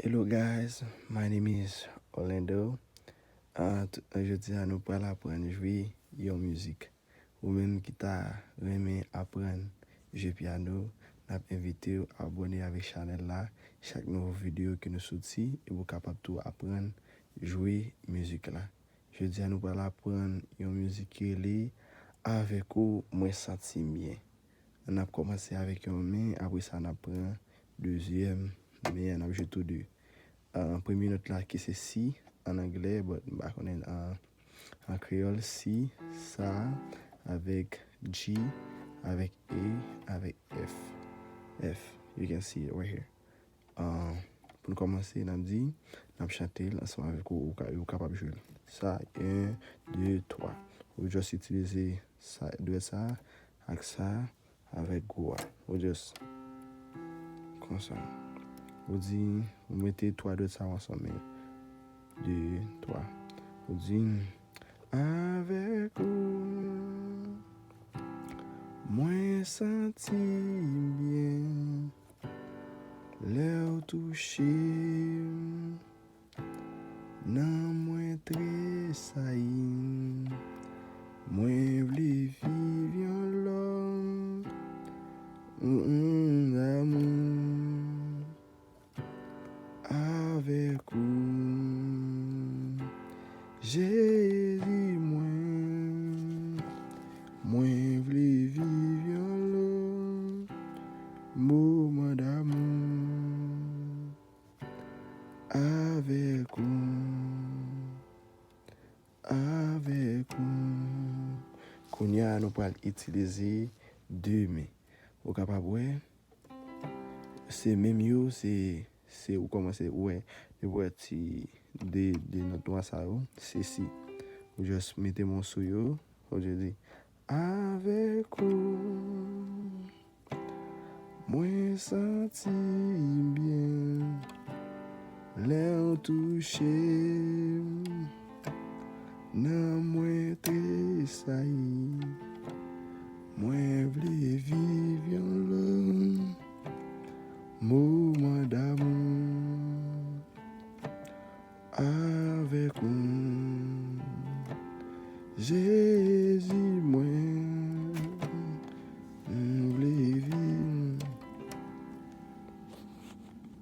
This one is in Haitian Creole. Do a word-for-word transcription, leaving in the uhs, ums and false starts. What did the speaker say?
Hello guys, my name is Orlando. Uh, t- jodi a nou pral aprann jwe yon mizik. Ou menm ki ta renmen aprann jwe pyano, n ap envite w abòne avèk chanèl la. Chak nouvo videyo ke nou soti, e pou w kapab tou aprann jwe mizik la. Jodi a nou pral aprann yon mizik ki rele Avèk ou mwen santi m byen. N ap kòmanse avèk yon men, apre sa n ap pran dezyèm men an, n ap jwe tou de. Uh, premye nòt la ki se si an anglè, but m pa konnen an, an kreyòl, si, sa, avèk G, avèk A, avèk F. F, you can see it right here. Uh, pou n kòmanse, n ap di, n ap chante l ansanm avèk ou, ou, ka- ou kapab jwe l. Sa, en, de, twa. Ou just itilize sa, dwèt sa, ak sa, avèk gwo a. Ou just, konsa. Ou di, ou mete twa dwèt sa ansanm, men. De, twa. Ou di, avèk ou, mwen santi m byen. Lè w touche m, nanm mwen tresayi. Mwen vle viv yon lòt, mm, damou. Avèk ou, Jezi mwen, mwen vle viv yon lòt moman damou. Avèk ou, avèk ou. Kounye a, nou pral itilize de men. Ou kapab wè, se menm yo, se, se ou kòmanse wè, depi wè ti de, de nòt nwa sa yo, se si. Ou just mete men w sou yo, ou just di, avèk ou, mwen santi m byen. Lè w touche m, nanm mwen tresayi. Mwen vle viv yon lòt moman damou avèk ou, Jezi.